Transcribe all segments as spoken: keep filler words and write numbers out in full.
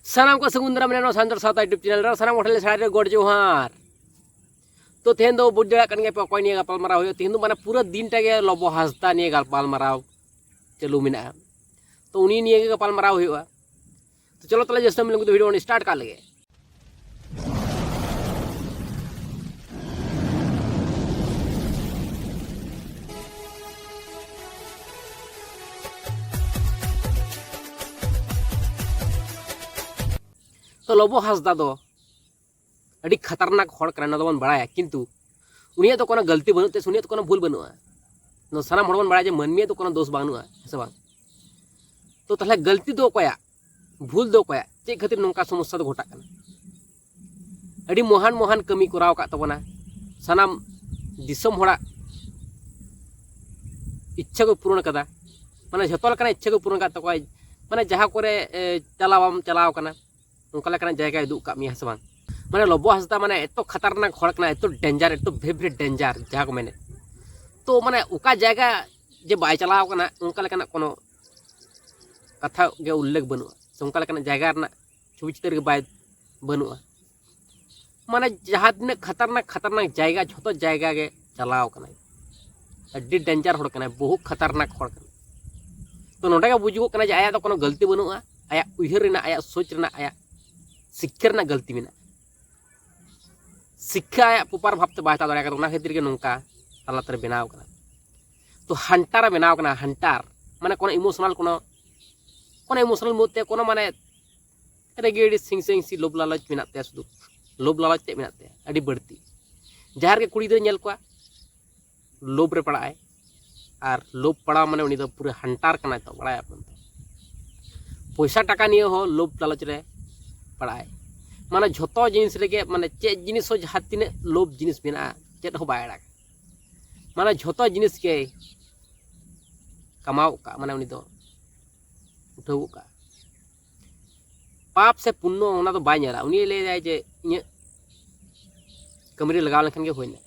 ᱥᱟᱱᱟᱢ ᱠᱚ ᱥᱟᱹᱜᱩᱱ ᱫᱟᱨᱟᱢ ᱱᱚᱣᱟ ᱥᱟᱱᱛᱟᱲ ᱥᱟᱶᱛᱟ YouTube ᱪᱮᱱᱮᱞ ᱨᱮ ᱥᱟᱱᱟᱢ ᱠᱚ ᱴᱷᱮᱱ ᱞᱮ ᱥᱟᱭ ᱨᱮ ᱜᱚᱰ ᱡᱚᱦᱟᱨ᱾ ᱛᱚ ᱛᱮᱦᱮᱧ ᱫᱚ ᱵᱩᱡᱽ ᱫᱟᱲᱮᱭᱟᱜ ᱠᱟᱱ ᱜᱮᱭᱟ ᱯᱮ ᱚᱠᱚᱭ ᱱᱤᱭᱟᱹ ᱜᱟᱯᱟᱞᱢᱟᱨᱟᱣ ᱦᱩᱭᱩᱜᱼᱟ᱾ ᱛᱮᱦᱮᱧ ᱫᱚ ᱢᱟᱱᱮ ᱯᱩᱨᱟᱹ ᱫᱤᱱᱴᱟ ᱜᱮ ᱞᱚᱵᱚ ᱦᱟᱸᱥᱫᱟ ᱱᱤᱭᱟᱹ ᱜᱟᱯᱟᱞᱢᱟᱨᱟᱣ ᱪᱟᱹᱞᱩ ᱢᱮᱱᱟᱜᱼᱟ᱾ ᱛᱚ ᱩᱱᱤ ᱱᱤᱭᱟᱹ ᱜᱮ ᱜᱟᱯᱟᱞᱢᱟᱨᱟᱣ ᱦᱩᱭᱩᱜᱼᱟ᱾ ᱛᱚ ᱪᱚᱞᱚ ᱛᱟᱦᱞᱮ ᱡᱟᱹᱥᱛᱤ ᱵᱟᱝ ᱞᱟᱝ ᱜᱩᱫᱩ, ᱵᱷᱤᱰᱤᱭᱳ ᱵᱚᱱ ᱥᱴᱟᱨᱴ ᱠᱟᱜ ᱞᱮᱜᱮ᱾ ᱛᱚ ᱞᱚᱵᱚ ᱦᱟᱸᱥᱫᱟ ᱫᱚ ᱟᱹᱰᱤ ᱠᱷᱟᱛᱟᱨᱱᱟᱠ ᱦᱚᱲ ᱠᱟᱱᱟᱭ, ᱱᱚᱣᱟ ᱫᱚᱵᱚᱱ ᱵᱟᱲᱟᱭᱟ, ᱠᱤᱱᱛᱩ ᱩᱱᱤᱭᱟᱜ ᱫᱚ ᱠᱳᱱᱳ ᱜᱟᱹᱞᱛᱤ ᱵᱟᱹᱱᱩᱜ ᱛᱟᱭᱟ ᱥᱮ ᱩᱱᱤᱭᱟᱜ ᱫᱚ ᱠᱳᱱᱳ ᱵᱷᱩᱞ ᱵᱟᱹᱱᱩᱜᱼᱟ᱾ ᱱᱚᱣᱟ ᱥᱟᱱᱟᱢ ᱦᱚᱲ ᱵᱚᱱ ᱵᱟᱲᱟᱭᱟ ᱡᱮ ᱢᱟᱹᱱᱢᱤᱭᱟᱜ ᱫᱚ ᱠᱳᱱᱳ ᱫᱳᱥ ᱵᱟᱹᱱᱩᱜᱼᱟ, ᱦᱮᱸ ᱥᱮ ᱵᱟᱝ? ᱛᱚ ᱛᱟᱦᱞᱮ ᱜᱟᱹᱞᱛᱤ ᱫᱚ ᱚᱠᱚᱭᱟᱜ, ᱵᱷᱩᱞ ᱫᱚ ᱚᱠᱚᱭᱟᱜ, ᱪᱮᱫ ᱠᱷᱟᱹᱛᱤᱨ ᱱᱚᱝᱠᱟ ᱥᱚᱢᱚᱥᱥᱟ ᱫᱚ ᱜᱷᱚᱴᱟᱜ ᱠᱟᱱᱟ? ᱟᱹᱰᱤ ᱢᱚᱦᱟᱱ ᱢᱚᱦᱟᱱ ᱠᱟᱹᱢᱤ ᱠᱚᱨᱟᱣ ᱟᱠᱟᱫ ᱛᱟᱵᱚᱱᱟ, ᱥᱟᱱᱟᱢ ᱫᱤᱥᱚᱢ ᱦᱚᱲᱟᱜ ᱤᱪᱪᱷᱟᱹ ᱠᱚ ᱯᱩᱨᱚᱱ ᱠᱟᱫᱟ, ᱢᱟᱱᱮ ᱡᱷᱚᱛᱚ ᱞᱮᱠᱟᱱᱟᱜ ᱤᱪᱪᱷᱟᱹ ᱠᱚ ᱯᱩᱨᱚᱱ ᱟᱠᱟᱫ ᱛᱟᱠᱚᱣᱟ᱾ ᱢᱟᱱᱮ ᱡᱟᱦᱟᱸ ᱠᱚᱨᱮ ᱮ, ᱪᱟᱞᱟᱣ ᱵᱟᱢ ᱪᱟᱞᱟᱣ ᱠᱟᱱᱟ, ᱚᱱᱠᱟ ᱞᱮᱠᱟᱱᱟᱜ ᱡᱟᱭᱜᱟᱭ ᱩᱫᱩᱜ ᱟᱠᱟᱫ ᱢᱮᱭᱟ, ᱦᱮᱸ ᱥᱮ ᱵᱟᱝ? ᱢᱟᱱᱮ ᱞᱚᱵᱚ ᱦᱟᱸᱥᱫᱟ ᱢᱟᱱᱮ ᱮᱛᱚ ᱠᱷᱟᱛᱟᱨᱱᱟᱠ ᱦᱚᱲ ᱠᱟᱱᱟ, ᱮᱛᱚ ᱰᱮᱧᱡᱟᱨ, ᱮᱛᱚ ᱵᱷᱮᱵᱽ ᱨᱮ ᱰᱮᱧᱡᱟᱨ ᱡᱟᱦᱟᱸ ᱠᱚ ᱢᱮᱱᱮᱫ᱾ ᱛᱚ ᱢᱟᱱᱮ ᱚᱠᱟ ᱡᱟᱭᱜᱟ ᱡᱮ ᱵᱟᱭ ᱪᱟᱞᱟᱣ ᱠᱟᱱᱟ, ᱚᱱᱠᱟ ᱞᱮᱠᱟᱱᱟᱜ ᱠᱳᱱᱳ ᱠᱟᱛᱷᱟ ᱜᱮ ᱩᱞᱞᱮᱠᱷ ᱵᱟᱹᱱᱩᱜᱼᱟ, ᱥᱮ ᱚᱱᱠᱟ ᱞᱮᱠᱟᱱᱟᱜ ᱡᱟᱭᱜᱟ ᱨᱮᱱᱟᱜ ᱪᱷᱚᱵᱤ ᱪᱤᱛᱟᱹᱨ ᱜᱮ ᱵᱟᱭ, ᱵᱟᱹᱱᱩᱜᱼᱟ᱾ ᱢᱟᱱᱮ ᱡᱟᱦᱟᱸ ᱛᱤᱱᱟᱹᱜ ᱠᱷᱟᱛᱟᱨᱱᱟᱠ ᱠᱷᱟᱛᱟᱨᱱᱟᱠ ᱡᱟᱭᱜᱟ, ᱡᱷᱚᱛᱚ ᱡᱟᱭᱜᱟ ᱜᱮ ᱪᱟᱞᱟᱣ ᱠᱟᱱᱟᱭ᱾ ᱟᱹᱰᱤ ᱰᱮᱧᱡᱟᱨ ᱦᱚᱲ ᱠᱟᱱᱟᱭ, ᱵᱚᱦᱩ ᱠᱷᱟᱛᱟᱨᱱᱟᱠ ᱦᱚᱲ ᱠᱟᱱᱟᱭ᱾ ᱛᱚ ᱱᱚᱸᱰᱮ ᱜᱮ ᱵᱩᱡᱩᱜᱚᱜ ᱠᱟᱱᱟ ᱡᱮ ᱟᱭᱟᱜ ᱫᱚ ᱠᱳᱱᱳ ᱜᱟᱹᱞᱛᱤ ᱵᱟᱹᱱᱩᱜᱼᱟ, ᱟᱭᱟᱜ ᱩᱭᱦᱟᱹᱨ ᱨᱮᱱᱟᱜ, ᱟᱭᱟᱜ ᱥᱳᱪ ᱨᱮᱱᱟᱜ, ᱟᱭᱟᱜ ᱥᱤᱠᱠᱷᱟ ᱨᱮᱱᱟᱜ ᱜᱟᱹᱞᱛᱤ ᱢᱮᱱᱟᱜᱼᱟ᱾ ᱥᱤᱠᱠᱷᱟ ᱟᱭᱟᱜ ᱯᱨᱚᱯᱟᱨ ᱵᱷᱟᱵᱽᱛᱮ ᱵᱟᱭ ᱦᱟᱛᱟᱣ ᱫᱟᱲᱮ ᱠᱟᱫᱟ, ᱚᱱᱟ ᱠᱷᱟᱹᱛᱤᱨ ᱜᱮ ᱱᱚᱝᱠᱟ ᱦᱟᱞᱟᱛ ᱨᱮ ᱵᱮᱱᱟᱣ ᱠᱟᱱᱟ᱾ ᱛᱚ ᱦᱟᱱᱴᱟᱨ ᱮ ᱵᱮᱱᱟᱣ ᱠᱟᱱᱟ, ᱦᱟᱱᱴᱟᱨ᱾ ᱢᱟᱱᱮ ᱠᱳᱱᱳ ᱤᱢᱳᱥᱚᱱᱟᱞ, ᱠᱳᱱᱳ, ᱠᱳᱱᱳ ᱤᱢᱳᱥᱚᱱᱟᱞ ᱢᱩᱫᱽ ᱛᱮ ᱠᱳᱱᱳ ᱢᱟᱱᱮ ᱨᱟᱹᱜᱤ ᱟᱹᱲᱤᱥ ᱦᱤᱝᱥᱟᱹ ᱦᱤᱝᱥᱤ ᱞᱳᱵᱷ ᱞᱟᱞᱚᱪ ᱢᱮᱱᱟᱜ ᱛᱟᱭᱟ, ᱥᱩᱫᱷᱩ ᱞᱳᱵᱷ ᱞᱟᱞᱚᱪ ᱛᱮ ᱢᱮᱱᱟᱜ ᱛᱟᱭᱟ ᱟᱹᱰᱤ ᱵᱟᱹᱲᱛᱤ᱾ ᱡᱟᱦᱟᱸ ᱨᱮᱜᱮ ᱠᱩᱲᱤ ᱜᱤᱫᱽᱨᱟᱹ ᱧᱮᱞ ᱠᱚᱣᱟ, ᱞᱳᱵᱷ ᱨᱮ ᱯᱟᱲᱟᱜᱼᱟᱭ᱾ ᱟᱨ ᱞᱳᱵᱷ ᱯᱟᱲᱟᱣ ᱢᱟᱱᱮ ᱩᱱᱤ ᱫᱚ ᱯᱩᱨᱟᱹ ᱦᱟᱱᱴᱟᱨ ᱠᱟᱱᱟᱭ, ᱛᱚ ᱵᱟᱲᱟᱭᱟᱵᱚᱱ ᱛᱚ᱾ ᱯᱚᱭᱥᱟ ᱴᱟᱠᱟ ᱱᱤᱭᱮ ᱦᱚᱸ ᱞᱳᱵᱷ ᱞᱟᱞᱚᱪ ᱨᱮ ᱯᱟᱲᱟᱜᱼᱟᱭ᱾ ᱢᱟᱱᱮ ᱡᱷᱚᱛᱚ ᱡᱤᱱᱤᱥ ᱨᱮᱜᱮ, ᱢᱟᱱᱮ ᱪᱮᱫ ᱡᱤᱱᱤᱥ ᱦᱚᱸ ᱡᱟᱦᱟᱸ ᱛᱤᱱᱟᱹᱜ ᱞᱳᱵᱷ ᱡᱤᱱᱤᱥ ᱢᱮᱱᱟᱜᱼᱟ, ᱪᱮᱫ ᱦᱚᱸ ᱵᱟᱭ ᱟᱲᱟᱜᱟ᱾ ᱢᱟᱱᱮ ᱡᱷᱚᱛᱚ ᱡᱤᱱᱤᱥ ᱜᱮᱭ ᱠᱟᱢᱟᱣ ᱜᱚᱫ ᱠᱟᱜᱼᱟ, ᱢᱟᱱᱮ ᱩᱱᱤ ᱫᱚ ᱩᱴᱷᱟᱹᱣ ᱜᱚᱫ ᱠᱟᱜᱼᱟ᱾ ᱯᱟᱯ ᱥᱮ ᱯᱩᱱᱱᱚ ᱚᱱᱟ ᱫᱚ ᱵᱟᱭ ᱧᱮᱞᱟ, ᱩᱱᱤ ᱞᱟᱹᱭᱫᱟᱭ ᱡᱮ ᱤᱧᱟᱹᱜ ᱠᱟᱹᱢᱤ ᱨᱮ ᱞᱟᱜᱟᱣ ᱞᱮᱱᱠᱷᱟᱱ ᱜᱮ ᱦᱩᱭᱱᱟ᱾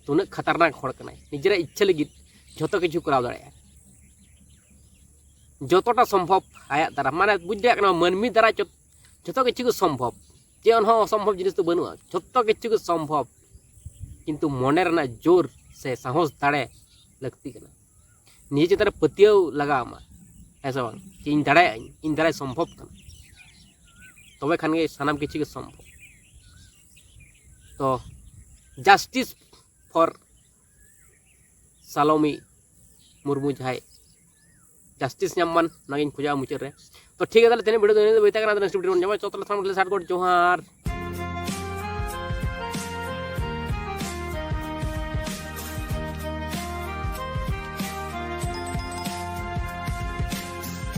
ᱛᱚ ᱩᱱᱟᱹᱜ ᱠᱷᱟᱛᱟᱨᱱᱟᱠ ᱦᱚᱲ ᱠᱟᱱᱟᱭ, ᱱᱤᱡᱮᱨᱟᱜ ᱤᱪᱪᱷᱟᱹ ᱞᱟᱹᱜᱤᱫ ᱡᱷᱚᱛᱚ ᱠᱤᱪᱷᱩ ᱠᱚᱨᱟᱣ ᱫᱟᱲᱮᱭᱟᱜᱼᱟ᱾ ᱡᱚᱛᱚᱴᱟ ᱥᱚᱢᱵᱷᱚᱵ ᱟᱭᱟᱜ ᱫᱟᱨᱟ, ᱢᱟᱱᱮ ᱵᱩᱡᱽ ᱫᱟᱲᱮᱭᱟᱜ ᱠᱟᱱᱟ, ᱢᱟᱹᱱᱢᱤ ᱫᱟᱨᱟ ᱡᱚᱛ-, ᱡᱚᱛᱚ ᱠᱤᱪᱷᱩ ᱜᱮ ᱥᱚᱢᱵᱷᱚᱵ᱾ ᱪᱮᱫ ᱦᱚᱸ ᱚᱥᱚᱢᱵᱷᱚᱵ ᱡᱤᱱᱤᱥ ᱫᱚ ᱵᱟᱹᱱᱩᱜᱼᱟ, ᱡᱚᱛᱚ ᱠᱤᱪᱷᱩ ᱜᱮ ᱥᱚᱢᱵᱷᱚᱵ᱾ ᱠᱤᱱᱛᱩ ᱢᱚᱱᱮ ᱨᱮᱱᱟᱜ ᱡᱳᱨ ᱥᱮ ᱥᱟᱦᱚᱥ, ᱫᱟᱲᱮ ᱞᱟᱹᱠᱛᱤ ᱠᱟᱱᱟ᱾ ᱱᱤᱡᱮ ᱪᱮᱛᱟᱱ ᱨᱮ ᱯᱟᱹᱛᱭᱟᱹᱣ ᱞᱟᱜᱟᱣ ᱟᱢᱟ, ᱦᱮᱸ ᱥᱮ ᱵᱟᱝ? ᱡᱮ ᱤᱧ ᱫᱟᱲᱮᱭᱟᱜ ᱟᱹᱧ, ᱤᱧ ᱫᱟᱨᱟᱭ ᱥᱚᱢᱵᱷᱚᱵ ᱠᱟᱱᱟ, ᱛᱚᱵᱮ ᱠᱷᱟᱱ ᱜᱮ ᱥᱟᱱᱟᱢ ᱠᱤᱪᱷᱩ ᱜᱮ ᱥᱚᱢᱵᱷᱚᱵ᱾ ᱛᱚ justice for ᱥᱟᱞᱚᱢᱤ ᱢᱩᱨᱢᱩ, ᱡᱟᱦᱟᱸᱭ justice ᱧᱟᱢ ᱢᱟᱱ, ᱚᱱᱟᱜᱤᱧ ᱠᱷᱚᱡᱚᱜᱼᱟ ᱢᱩᱪᱟᱹᱫ ᱨᱮ᱾ ᱛᱚ ᱴᱷᱤᱠ ᱜᱮᱭᱟ, ᱛᱟᱦᱞᱮ ᱛᱮᱦᱮᱧ video ᱫᱚ ᱤᱱᱟᱹ ᱜᱮ ᱵᱟᱹᱭᱛᱟ ᱠᱟᱱᱟ᱾ ᱟᱫᱚ next video ᱵᱚᱱ ᱧᱟᱢᱟ᱾ ᱪᱚᱛ ᱛᱟᱦᱞᱮ ᱥᱟᱱᱟᱢ ᱠᱚ ᱥᱟᱴ ᱜᱚᱴ ᱡᱚᱦᱟᱨ᱾